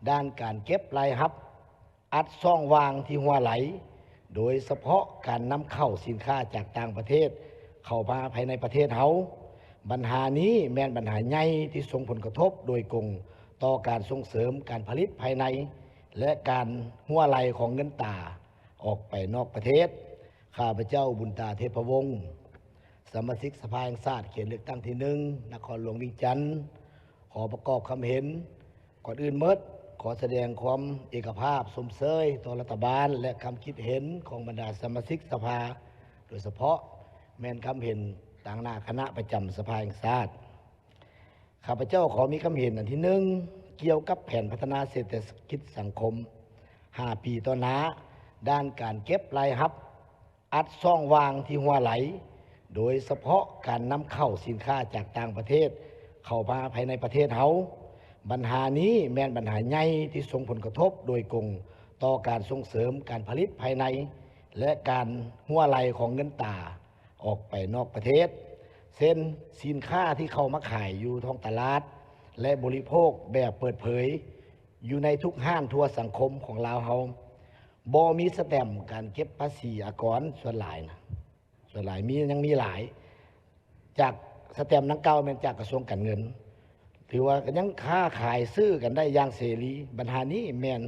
ດ້ານການເກັບລາຍຮັບ ອັດຊ່ອງວ່າງທີ່ຮົ່ວໄຫຼ, ໂດຍສະເພາະການນຳເຂົ້າສິນຄ້າຈາກຕ່າງປະເທດເຂົ້າມາພາຍໃນປະເທດເຮົາ. ບັນຫານີ້ແມ່ນບັນຫາໃຫຍ່ທີ່ສົ່ງຜົນກະທົບໂດຍກົງຕໍ່ການສົ່ງເສີມການຜະລິດພາຍໃນ ແລະ ການຮົ່ວໄຫຼຂອງເງິນຕາອອກໄປນອກປະເທດ. ຂ້າພະເຈົ້າ ບຸນຕາ ເທບພະວົງ, ສະມາຊິກສະພາແຫ່ງຊາດ ເຂດເລືອກຕັ້ງທີໜຶ່ງ ນະຄອນຫຼວງວຽງຈັນ ຂໍປະກອບຄຳເຫັນ. ກ່ອນອື່ນໝົດ, ຂໍສະແດງຄວາມເອກະພາບຊົມເຊີຍຕໍ່ລັດຖະບານ ແລະ ຄຳຄິດເຫັນຂອງບັນດາສະມາຊິກສະພາ, ໂດຍສະເພາະແມ່ນຄຳເຫັນຕາງໜ້າຄະນະປະຈຳສະພາແຫ່ງຊາດ. ຂ້າພະເຈົ້າຂໍມີຄຳເຫັນອັນທີໜຶ່ງ ກ່ຽວກັບແຜນພັດທະນາເສດຖະກິດສັງຄົມຫ້າປີຕໍ່ໜ້າ, ດ້ານການເກັບລາຍຮັບ ອັດຊ່ອງວ່າງທີ່ຮົ່ວໄຫຼ, ໂດຍສະເພາະການນຳເຂົ້າສິນຄ້າຈາກຕ່າງປະເທດເຂົ້າມາພາຍໃນປະເທດເຮົາ. ບັນຫານີ້ແມ່ນບັນຫາໃຫຍ່ທີ່ສົ່ງຜົນກະທົບໂດຍກົງຕໍ່ການສົ່ງເສີມການຜະລິດພາຍໃນ ແລະ ການຮົ່ວໄຫຼຂອງເງິນຕາອອກໄປນອກປະເທດ, ເຊັ່ນ ສິນຄ້າທີ່ເຂົ້າມາຂາຍຢູ່ທ້ອງຕະຫຼາດ ແລະ ບໍລິໂພກແບບເປີດເຜີຍ ຢູ່ໃນທຸກຮ້ານທົ່ວສັງຄົມຂອງລາວເຮົາ ບໍ່ມີສະແຕັມການເກັບພາສີອາກອນ. ສ່ວນຫຼາຍນະ ສ່ວນຫຼາຍມີ ຍັງມີຫຼາຍ ຈາກສະແຕັມດັ່ງກ່າວແມ່ນຈາກກະຊວງການເງິນ, ຖືວ່າກໍຍັງຄ້າຂາຍຊື້ກັນໄດ້ຢ່າງເສລີ. ບັນຫານີ້ແມ່ນ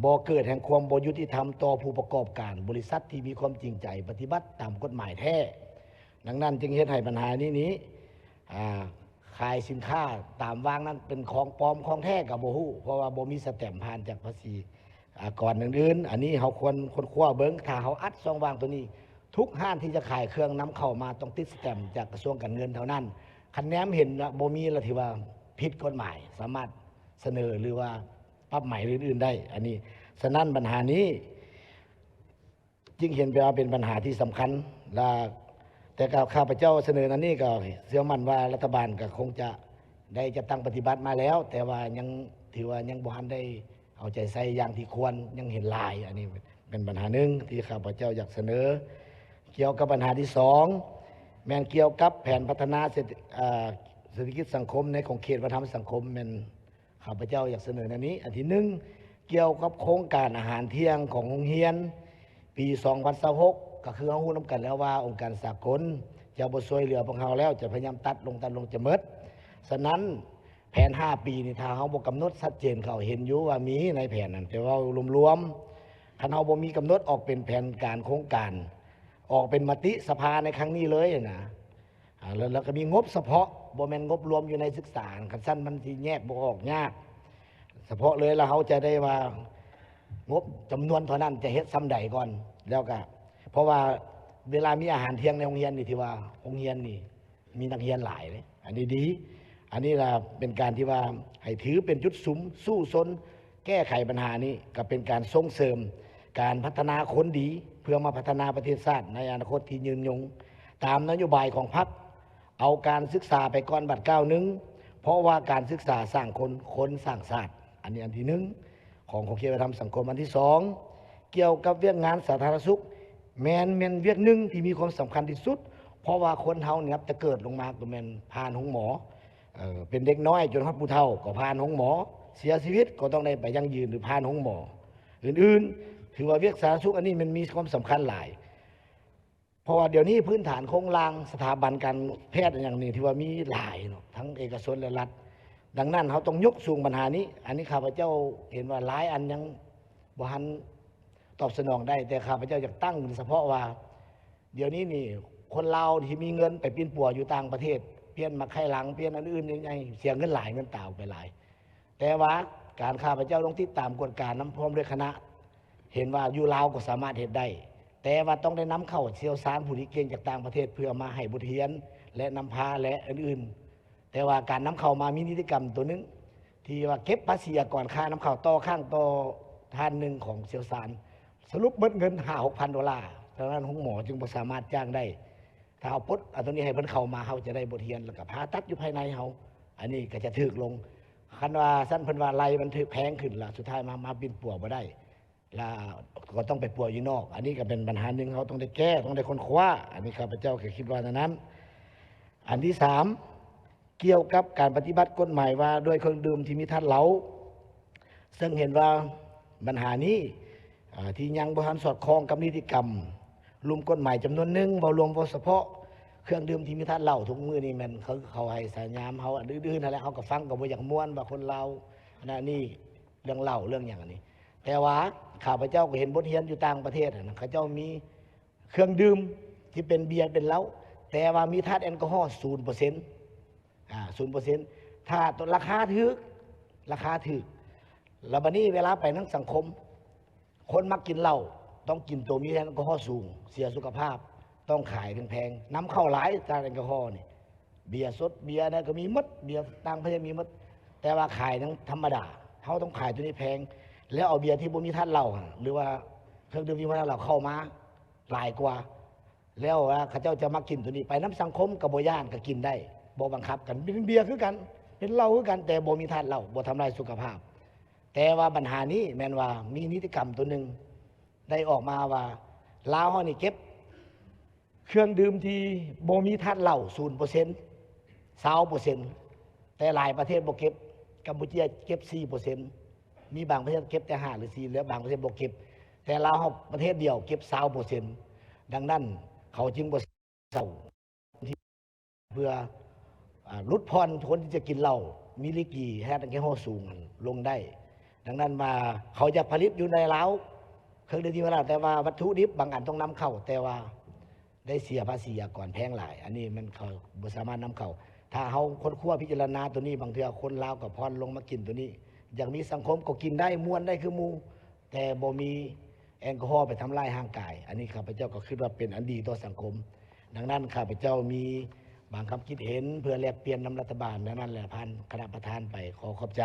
ບໍ່ເກີດແຫ່ງຄວາມບໍ່ຍຸຕິທຳຕໍ່ຜູ້ປະກອບການ, ບໍລິສັດທີ່ມີຄວາມຈິງໃຈປະຕິບັດຕາມກົດໝາຍແທ້. ດັ່ງນັ້ນຈຶ່ງເຮັດໃຫ້ບັນຫານີ້ນີ້ ອ່າ ຂາຍສິນຄ້າຕາມວາງນັ້ນເປັນຂອງປອມຂອງແທ້ກໍບໍ່ຮູ້, ເພາະວ່າບໍ່ມີສະແຕັມຜ່ານຈາກພາສີອາກອນອື່ນໆ. ອັນນີ້ເຮົາຄວນຄົ້ນຄວ້າເບິ່ງ, ຖ້າເຮົາອັດຊ່ອງວ່າງໂຕນີ້, ທຸກຮ້ານທີ່ຈະຂາຍເຄື່ອງນຳເຂົ້າມາຕ້ອງຕິດສະແຕັມຈາກກະຊວງການເງິນເທົ່ານັ້ນ. ຄັນແນມເຫັນວ່າບໍ່ມີລະຖືວ່າຜິດກົດໝາຍ, ສາມາດສະເໜີ ຫຼືວ່າປັບໃໝອື່ນໆໄດ້. ອັນນີ້ ສະນັ້ນບັນຫານີ້ ຈຶ່ງເຫັນໄປວ່າເປັນບັນຫາທີ່ສຳຄັນ ລະ ແຕ່ກໍຂ້າພະເຈົ້າສະເໜີອັນນີ້ ກໍເຊື່ອໝັ້ນວ່າລັດຖະບານກໍຄົງຈະໄດ້ຈັດຕັ້ງປະຕິບັດມາແລ້ວ, ແຕ່ວ່າຍັງ ຖືວ່າຍັງບໍ່ທັນໄດ້ເອົາໃຈໃສ່ຢ່າງທີ່ຄວນ, ຍັງເຫັນຫຼາຍ. ອັນນີ້ເປັນບັນຫາໜຶ່ງທີ່ຂ້າພະເຈົ້າຢາກສະເໜີ. ກ່ຽວກັບບັນຫາທີສອງ ແມ່ນກ່ຽວກັບແຜນພັດທະນາເສດ ເອີ ເສດຖະກິດສັງຄົມໃນຂອງເຂດວັດທະນະທຳສັງຄົມ ແມ່ນ ຂ້າພະເຈົ້າຢາກສະເໜີແນວນີ້. ອັນທີໜຶ່ງ ກ່ຽວກັບໂຄງການອາຫານທ່ຽງຂອງໂຮງຮຽນ ປີສອງພັນຊາວຫົກ ກໍຄືເຮົາຮູ້ນຳກັນແລ້ວວ່າ ອົງການສາກົນຈະບໍ່ຊ່ວຍເຫຼືອພວກເຮົາແລ້ວ, ຈະພະຍາຍາມຕັດລົງ, ຕັດລົງຈະໝົດ. ສະນັ້ນ ແຜນຫ້າປີນີ້ ຖ້າເຮົາບໍ່ກຳນົດຊັດເຈນ, ເຂົາເຫັນຢູ່ວ່າມີໃນແຜນນັ້ນ, ແຕ່ເວົ້າລວມໆ, ຄັນເຮົາບໍ່ມີກຳນົດອອກເປັນແຜນການໂຄງການ, ອອກເປັນມະຕິສະພາໃນຄັ້ງນີ້ເລີຍນະ, ອາ ແລ້ວ ແລ້ວກໍມີງົບສະເພາະ, ບໍ່ແມ່ນງົບລວມຢູ່ໃນສຶກສາ, ຄັນຊັ້ນມັນຊິແຍກບໍ່ອອກຍາກ. ສະເພາະເລີຍ ແລ້ວເຮົາຈະໄດ້ວ່າງົບຈຳນວນເທົ່ານັ້ນຈະເຮັດຊ່ຳໃດກ່ອນ, ແລ້ວກໍ ເພາະວ່າເວລາມີອາຫານທ່ຽງໃນໂຮງຮຽນນີ້ ຖືວ່າໂຮງຮຽນນີ້ມີນັກຮຽນຫຼາຍເດ້, ອັນນີ້ດີ. ອັນນີ້ລະເປັນການທີ່ວ່າໃຫ້ຖືເປັນຈຸດສຸມສູ້ຊົນ ແກ້ໄຂບັນຫານີ້ ກໍເປັນການສົ່ງເສີມການພັດທະນາຄົນດີ ເພື່ອມາພັດທະນາປະເທດຊາດໃນອະນາຄົດທີ່ຍືນຍົງ. ຕາມນະໂຍບາຍຂອງພັກ ເອົາການສຶກສາໄປກ່ອນບາດກ້າວໜຶ່ງ, ເພາະວ່າການສຶກສາສ້າງຄົນ, ຄົນສ້າງຊາດ. ອັນນີ້ອັນທີໜຶ່ງ ຂອງຂົງເຂດວັດທະນະທຳສັງຄົມ. ອັນທີສອງ ກ່ຽວກັບວຽກງານສາທາລະນະສຸກ, ແມ່ນ, ແມ່ນວຽກໜຶ່ງທີ່ມີຄວາມສຳຄັນທີ່ສຸດ, ເພາະວ່າຄົນເຮົານັບແຕ່ເກີດລົງມາກໍແມ່ນຜ່ານໂຮງໝໍ, ເອີ ເປັນເດັກນ້ອຍຈົນຮອດຜູ້ເຖົ້າກໍຜ່ານໂຮງໝໍ, ເສຍຊີວິດກໍຕ້ອງໄດ້ໄປຢັ້ງຢືນ ຫຼື ຜ່ານໂຮງໝໍອື່ນໆ. ຖືວ່າວຽກສາທາລະນະສຸກອັນນີ້ແມ່ນມີຄວາມສຳຄັນຫຼາຍ, ເພາະວ່າດຽວນີ້ພື້ນຖານໂຄງລ່າງສະຖາບັນການແພດຫຍັງນີ້ ຖືວ່າມີຫຼາຍເນາະ, ທັງເອກະຊົນ ແລະ ລັດ. ດັ່ງນັ້ນ ເຮົາຕ້ອງຍົກສູງບັນຫານີ້. ອັນນີ້ຂ້າພະເຈົ້າເຫັນວ່າຫຼາຍອັນຍັງບໍ່ທັນຕອບສະໜອງໄດ້, ແຕ່ຂ້າພະເຈົ້າຢາກຕັ້ງສະເພາະວ່າ ດຽວນີ້ນີ້ ຄົນລາວທີ່ມີເງິນໄປປິ່ນປົວຢູ່ຕ່າງປະເທດ, ປ່ຽນໝາກໄຂ່ຫຼັງ, ປ່ຽນອັນອື່ນໃຫຍ່, ເສຍເງິນຫຼາຍ, ເງິນຕາອອກໄປຫຼາຍ. ແຕ່ວ່າການ ຂ້າພະເຈົ້າຕ້ອງຕິດຕາມກວດການຳ ພ້ອມດ້ວຍຄະນະ, ເຫັນວ່າຢູ່ລາວກໍສາມາດເຮັດໄດ້, ແຕ່ວ່າຕ້ອງໄດ້ນຳເຂົ້າຊ່ຽວຊານຜູ້ທີ່ເກັ່ງຈາກຕ່າງປະເທດ ເພື່ອມາໃຫ້ບົດຮຽນ ແລະ ນຳພາ ແລະ ອື່ນໆ. ແຕ່ວ່າການນຳເຂົ້າມາມີນິຕິກຳຕົວໜຶ່ງ ທີ່ວ່າເກັບພາສີອາກອນຄ່ານຳເຂົ້າຕໍ່ຄັ້ງຕໍ່ທ່ານໜຶ່ງຂອງຊ່ຽວຊານ, ສະຫຼຸບໝົດເງິນຫ້າຫົກພັນໂດລາ, ສະນັ້ນໂຮງໝໍຈຶ່ງບໍ່ສາມາດຈ້າງໄດ້. ຖ້າເຮົາປົດເອົາຕົວນີ້ໃຫ້ເພິ່ນເຂົ້າມາ, ເຮົາຈະໄດ້ບົດຮຽນ ແລ້ວກໍຜ່າຕັດຢູ່ພາຍໃນເຮົາ, ອັນນີ້ກໍຈະຖືກລົງ. ຄັນວ່າຊັ້ນເພິ່ນວ່າໄລ່ມັນຖືກແພງຂຶ້ນລະ, ສຸດທ້າຍມາ, ມາປິ່ນປົວບໍ່ໄດ້ ລະກໍຕ້ອງໄປປົວຢູ່ນອກ. ອັນນີ້ກໍເປັນບັນຫາໜຶ່ງ ເຮົາຕ້ອງໄດ້ແກ້, ຕ້ອງໄດ້ຄົ້ນຄວ້າ. ອັນນີ້ຂ້າພະເຈົ້າກໍຄິດວ່າແນວນັ້ນ. ອັນທີສາມ ກ່ຽວກັບການປະຕິບັດກົດໝາຍວ່າດ້ວຍເຄື່ອງດື່ມທີ່ມີທາດເຫຼົ້າ, ເຊິ່ງເຫັນວ່າບັນຫານີ້ ອາ ທີ່ຍັງບໍ່ທັນສອດຄ່ອງກັບນິຕິກຳ ລຸ່ມກົດໝາຍຈຳນວນໜຶ່ງ ເວົ້າລວມ ເວົ້າສະເພາະເຄື່ອງດື່ມທີ່ມີທາດເຫຼົ້າ. ທຸກມື້ນີ້ແມ່ນເຂົາ ເຂົາໃຫ້ສາຍຍາມເຮົາອັນອື່ນໆຫັ້ນແຫຼະ ເຮົາກໍຟັງກໍບໍ່ຢາກມ່ວນວ່າຄົນລາວອັນນັ້ນນີ້ ເລື່ອງເຫຼົ້າເລື່ອງຫຍັງອັນນີ້. ແຕ່ວ່າຂ້າພະເຈົ້າກໍເຫັນບົດຮຽນຢູ່ຕ່າງປະເທດຫັ້ນນະ ເຂົາເຈົ້າມີເຄື່ອງດື່ມທີ່ເປັນເບຍເປັນເຫຼົ້າ ແຕ່ວ່າມີທາດແອນກໍຮໍສູນເປີເຊັນ ອາ ສູນເປີເຊັນ ຖ້າລາຄາຖືກ ລາຄາຖືກ ແລ້ວບັດນີ້ເວລາໄປນຳສັງຄົມ ຄົນມັກກິນເຫຼົ້າ ຕ້ອງກິນໂຕມີແອນກໍຮໍສູງ ເສຍສຸຂະພາບ ຕ້ອງຂາຍແພງໆ ນຳເຂົ້າຫຼາຍ ທາດແອນກໍຮໍນີ້ ເບຍສົດ ເບຍນັ້ນກໍມີໝົດ ເບຍຕ່າງປະເທດມີໝົດ ແຕ່ວ່າຂາຍຍັງທຳມະດາ ເຮົາຕ້ອງຂາຍໂຕນີ້ແພງ ແລ້ວເອົາເບຍທີ່ບໍ່ມີທາດເຫຼົ້າຫັ້ນ ຫຼືວ່າເຄື່ອງດື່ມທີ່ບໍ່ມີທາດເຫຼົ້າເຂົ້າມາຫຼາຍກວ່າ ແລ້ວວ່າເຂົາເຈົ້າຈະມາກິນໂຕນີ້ ໄປນຳສັງຄົມກໍບໍ່ຢ້ານ ກໍກິນໄດ້ ບໍ່ບັງຄັບກັນ ເປັນເບຍຄືກັນ ເປັນເຫຼົ້າຄືກັນ ແຕ່ບໍ່ມີທາດເຫຼົ້າ ບໍ່ທຳລາຍສຸຂະພາບ. ແຕ່ວ່າບັນຫານີ້ແມ່ນວ່າມີນິຕິກຳໂຕໜຶ່ງໄດ້ອອກມາວ່າ ລາວເຮົານີ້ເກັບເຄື່ອງດື່ມທີ່ບໍ່ມີທາດເຫຼົ້າສູນເປີເຊັນ ຊາວເປີເຊັນ ແຕ່ຫຼາຍປະເທດບໍ່ເກັບ ກຳປູເຈຍເກັບສີ່ເປີເຊັນ ມີບາງປະເທດເກັບແຕ່ຫ້າຫຼືສີ່ ແລະບາງປະເທດບໍ່ເກັບ ແຕ່ລາວເຮົາປະເທດດຽວເກັບຊາວເປີເຊັນ ດັ່ງນັ້ນເຂົາຈຶ່ງບໍ່ເຊົາ ເພື່ອ ອາ ຫຼຸດຜ່ອນຄົນທີ່ຈະກິນເຫຼົ້າ ມີລິກີ ແອນກໍຮໍສູງຫັ້ນລົງໄດ້. ດັ່ງນັ້ນວ່າເຂົາຢາກຜະລິດຢູ່ໃນລາວ ເຄື່ອງດື່ມທີ່ວ່າ ແຕ່ວ່າວັດຖຸດິບບາງອັນຕ້ອງນຳເຂົ້າ ແຕ່ວ່າ ໄດ້ເສຍພາສີອາກອນແພງຫຼາຍ ອັນນີ້ມັນເຂົາບໍ່ສາມາດນຳເຂົ້າ. ຖ້າເຮົາຄົ້ນຄວ້າພິຈາລະນາໂຕນີ້ ບາງເທື່ອຄົນລາວກໍຜ່ອນລົງມາກິນໂຕນີ້ ຢາກມີສັງຄົມກໍກິນໄດ້ ມ່ວນໄດ້ຄືໝູ່ ແຕ່ບໍ່ມີແອນກໍຮໍໄປທຳລາຍຮ່າງກາຍ ອັນນີ້ຂ້າພະເຈົ້າກໍຄິດວ່າເປັນອັນດີຕໍ່ສັງຄົມ. ດັ່ງນັ້ນຂ້າພະເຈົ້າມີບາງຄຳຄິດເຫັນເພື່ອແລກປ່ຽນນຳລັດຖະບານ ແນວນັ້ນແຫຼະ ຜ່ານຄະນະປະທານໄປ ຂໍຂອບໃຈ.